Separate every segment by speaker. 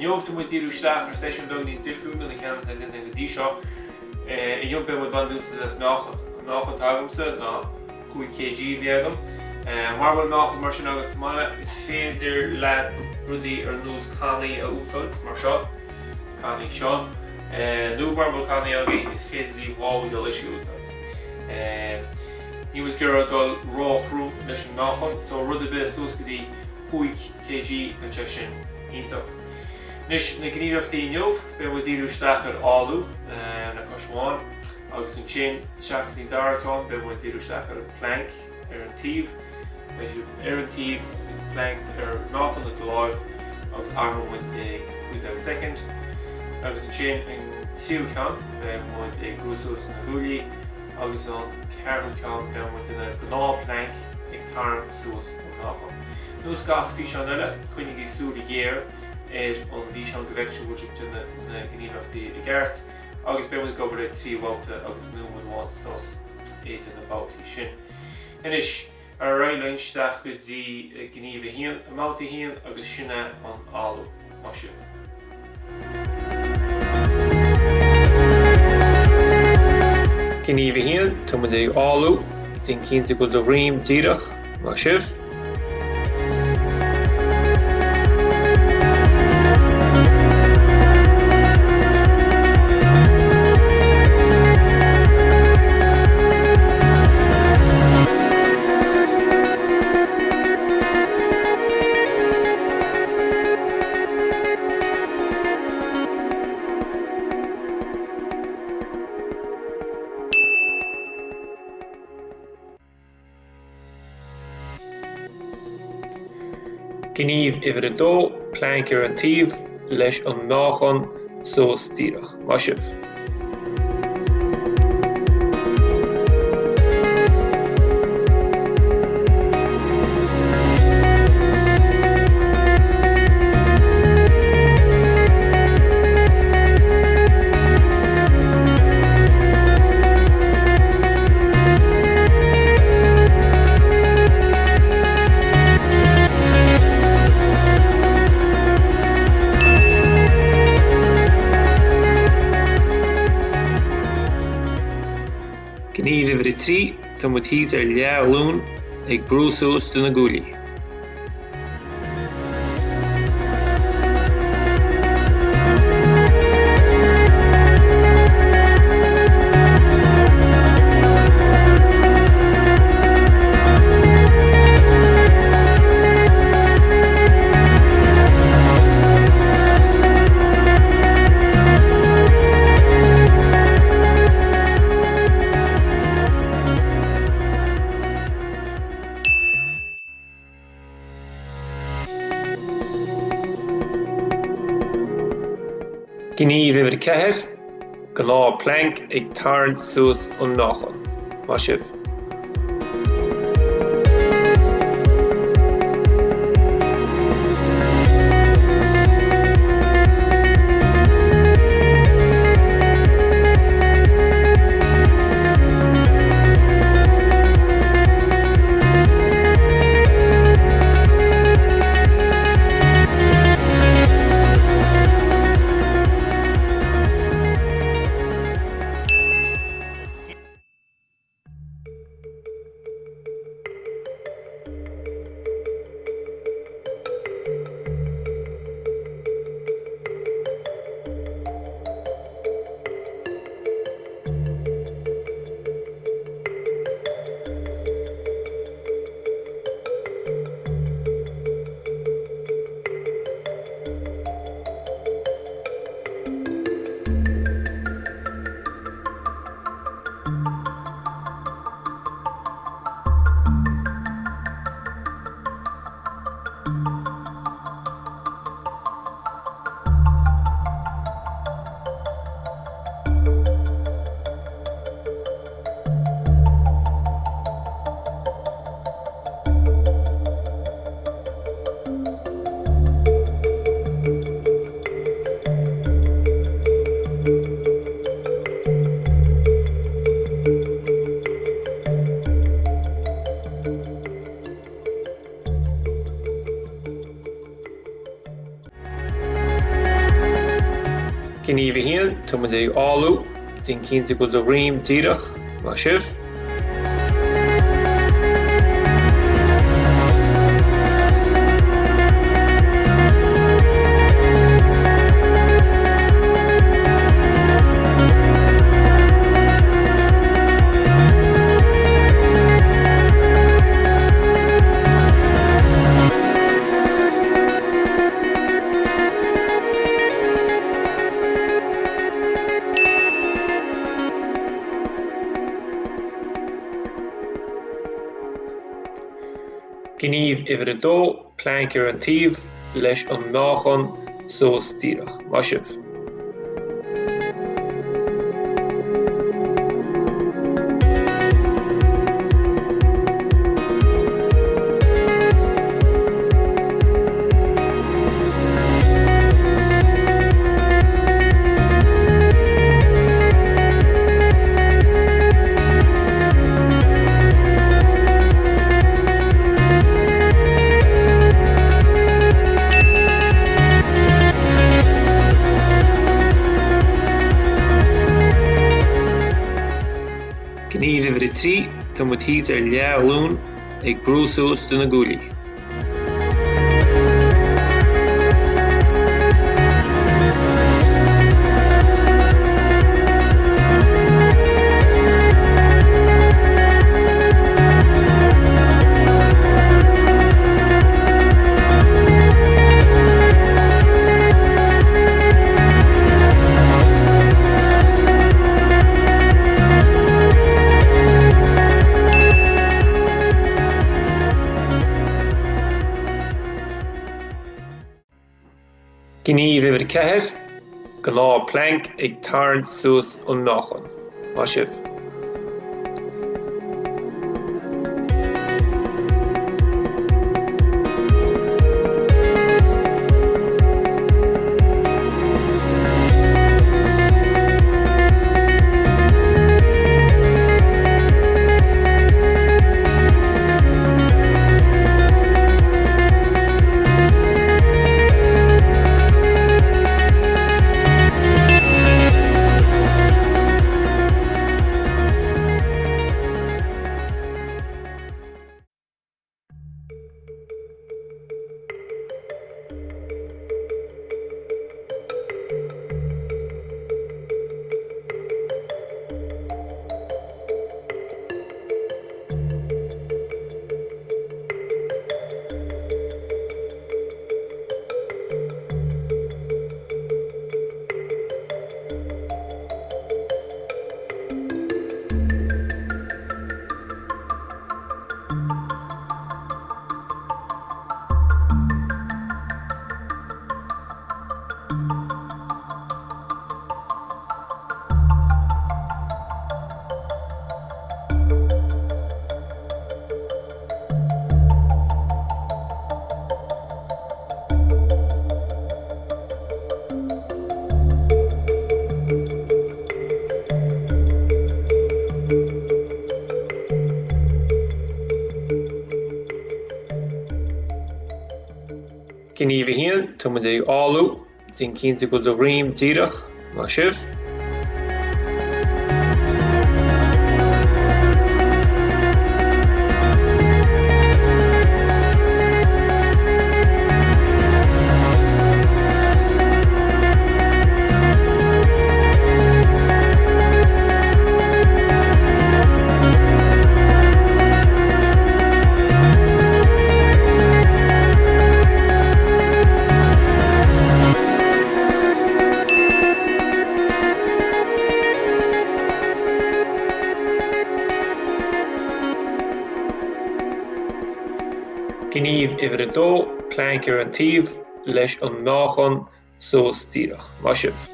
Speaker 1: Inniu tá muid ag díriú isteach ar seisiún beagnín difriúil ná na ceanna atá déanta againn go dtí seo. Inniu beidh muid ag baint úsáid as meáchan. An meáchan atá agamsa ná 5 kg a bhí agam. Mara bhfuil meáchan mar sin agat sa mbaile, is féidir leat rudaí ar nós cannaí a úsáid, mar seo, cannaí seo. Nó mara bhfuil cannaí agaibh, is féidir libh 2 bhuidéal uisce a úsáid. Níl muid ag iarraidh dul ró-throm leis an meáchan, so rud ar bith suas go dtí 5 kg, beidh sé sin iontach. Anois, na gníomhaíochtaí inniu, beidh muid ag díriú isteach ar fhálú le cois amháin agus ansin isteach go dtí an dara ceann, beidh muid ag díriú isteach ar an plank ar an taobh. Beidh sibh ar an taobh agus plank ar mheáchan i do láimh agus athróidh muid ag 15 soicind. Agus ansin an tríú ceann, beidh muid ag brú suas na guaillí agus an ceathrú ceann, beidh muid ina gnáth plank ag tarraingt suas an meáchan. Nós gach físeán eile, coinnigí súil ghéar ar an bhfíseán go bhfeicfidh sibh go bhfuil sibh ag déanamh na gníomhaíochtaí i gceart agus beidh muid ag obair ar 3 bhabhta agus nóiméad amháin sos idir na babhtaí sin. Anois, ar aghaidh linn isteach go dtí gníomh a haon, i mbabhta a haon agus sin é an fhálú. Maith sibh. Gníomh a haon, tá muid ag fhálú, déan cinnte go bhfuil do dhroim díreach. Maith sibh. Gníomh uimhir a dó, Plank ar an taobh leis an meáchan suas díreach. Maith sibh. Gníomh uimhir a 3, Tá muid thíos ar leathghlúin ag brú suas do na guaillí. Gníomh uimhir 4, Gnáth plank ag tarraingt suas an meáchan. Maith sibh. Gníomh 1, Tá muid ag álú, déan cinnte go bhfuil do dhroim díreach, maith sibh. Gníomh uimhir a dó, Planc ar an taobh leis an meáchan suas díreach. Maith sibh. Gníomh uimhir a 3, Tá muid thíos ar leathghlúin ag brú suas do na guaillí. Gníomh uimhir 4, Gnáth plank ag tarraingt suas an meáchan. Maith sibh. Gníomh 1, Tá muid ag álú. Déan cinnte go bhfuil do dhroim díreach. Maith sibh. Gníomh uimhir a dó, Planc ar an taobh leis an meáchan suas díreach. Maith sibh.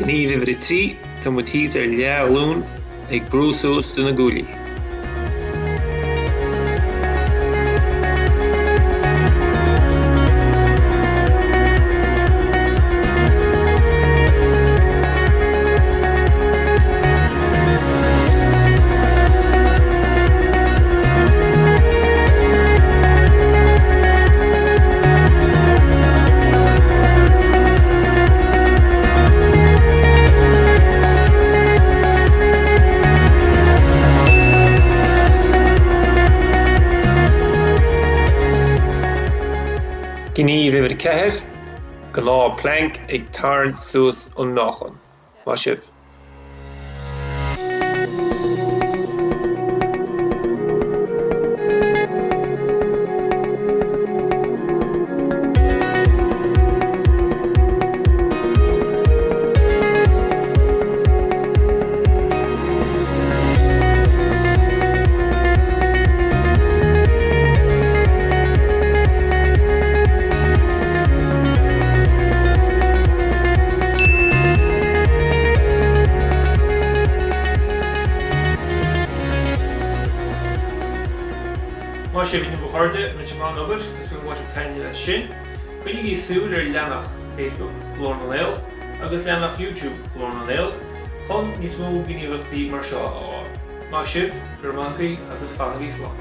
Speaker 1: Gníomh tá muid thíos ar leathghlúin ag brú suas do na guaillí. Gníomh uimhir 4, Gnáth plank ag tarraingt suas an meáchan. Maith sibh. Maith sibh inniu a chairde, rinne sibh an-obair, tá súil agam go mbain sibh taitneamh as sin. Coinnigí súil ar leathanach Facebook Glór na nGael agus leathanach YouTube Glór na nGael chun níos mó gníomhaíochtaí mar seo a fháil. Maith sibh, go raibh maith agaibh agus fanaigí slán.